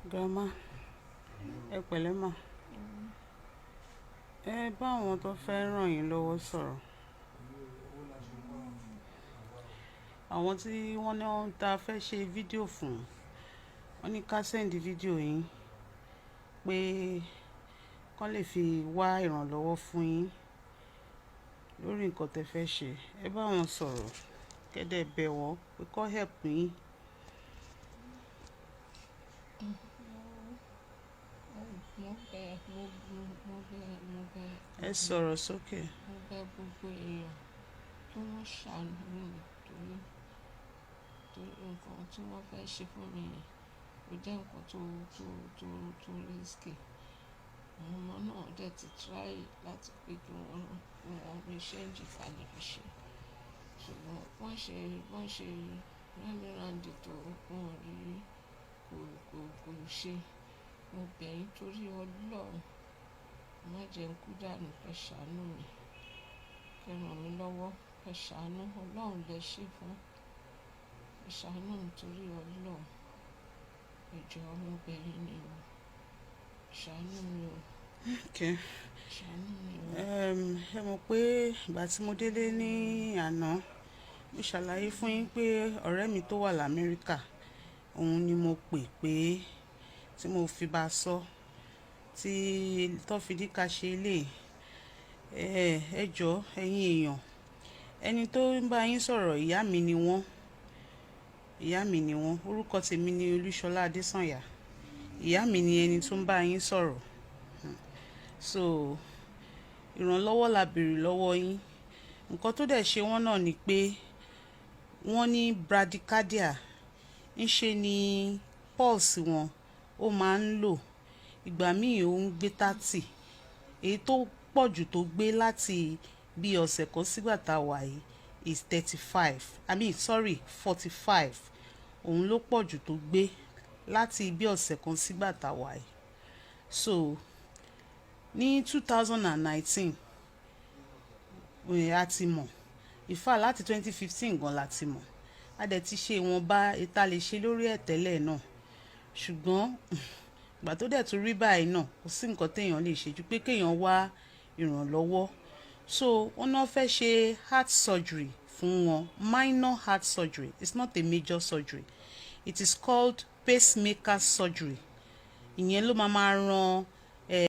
Grandma, ẹ pẹ̀lẹ́ mà. Ẹ bá àwọn tó fẹ́ ràn yín lọ́wọ́ sọ̀rọ̀. Àwọn tí wọ́n ní wọ́n ta fẹ́ ṣe fídíò fún, wọ́n ní ká send fídíò yín pé kán lè fi wá ìrànlọ́wọ́ fún yín lórí nǹkan tẹ fẹ́ ṣe. Ẹ bá wọn sọ̀rọ̀, kẹ́ dẹ̀ bẹ̀ wọ́n pé kó help yín. Mo bẹ̀, mo, mo bẹ̀, mo bẹ̀. Ẹ sọ̀rọ̀ sókè. Mo bẹ̀ gbogbo èèyàn kí wọ́n ṣàánú mi torí, torí nǹkan tí wọ́n fẹ́ ṣe fún mi yẹn, ó jẹ́ nǹkan tó, tó, tó, tó risky. Àwọn ọmọ náà dẹ̀ ti try láti pé kí wọ́n rí change ká lè fi ṣe. Ṣùgbọ́n wọ́n ṣe rally round tó wọ́n rí kò, kò, kò ṣe. Mo bẹ̀ yín torí Ọlọ́run, má jẹ ń kú dànù, ẹ ṣàánú mi. Kẹ́ ràn mí lọ́wọ́, ẹ ṣàánú, Ọlọ́run lẹ ṣe fún. Ẹ ṣàánú mi torí Ọlọ́run. Ẹ jọ̀ọ́, mo bẹ̀ yín ni o. Ṣàánú mi o. Okay. Ṣàánú mi o. Ẹ mọ̀ pé ìgbà tí mo délé ní àná, mo ṣàlàyé fún yín pé ọ̀rẹ́ mi tó wà l'Amẹ́ríkà, òun ni mo pè pé tí mo fi bá sọ, tí tó fi ní ká ṣe eléyìí. Ẹ jọ̀ọ́ ẹ̀yin èèyàn, ẹni tó ń bá yín sọ̀rọ̀, ìyá mi ni wọ́n. Ìyá mi ni wọ́n. Orúkọ tèmi ni Olúṣọlá Adésànyà. Ìyá mi ni ẹni tó ń bá yín sọ̀rọ̀. So, ìrànlọ́wọ́ la béèrè lọ́wọ́ yín. Nǹkan tó dẹ̀ ṣe wọ́n náà ni pé wọ́n ní bradycardia. Ń ṣe ni pulse wọn ó máa ń low. Ìgbà míì ó ń gbé 30. Èyí tó pọ̀ jù tó gbé láti bí ọ̀sẹ̀ kan sígbà tá a wà yìí is 35. I mean, sorry, 45. Òun ló pọ̀ jù tó gbé láti bí ọ̀sẹ̀ kan sígbà tá a wà yìí. So ní 2019 a ti mọ̀. In fact, láti 2015 gan la ti mọ̀. A dẹ̀ ti ṣe ìwọ̀nba èyí lè ṣe lórí ẹ̀ tẹ́lẹ̀ náà. Ṣùgbọ́n ìgbà tó dẹ̀ tún rí báyìí náà, kò sí nǹkan tí èèyàn lè ṣe ju pé kí èèyàn wá ìrànlọ́wọ́. So wọ́n náà fẹ́ ṣe heart surgery fún wọn. Minor heart surgery. It's not a major surgery. It is called pacemaker surgery. Ìyẹn ló máa máa ran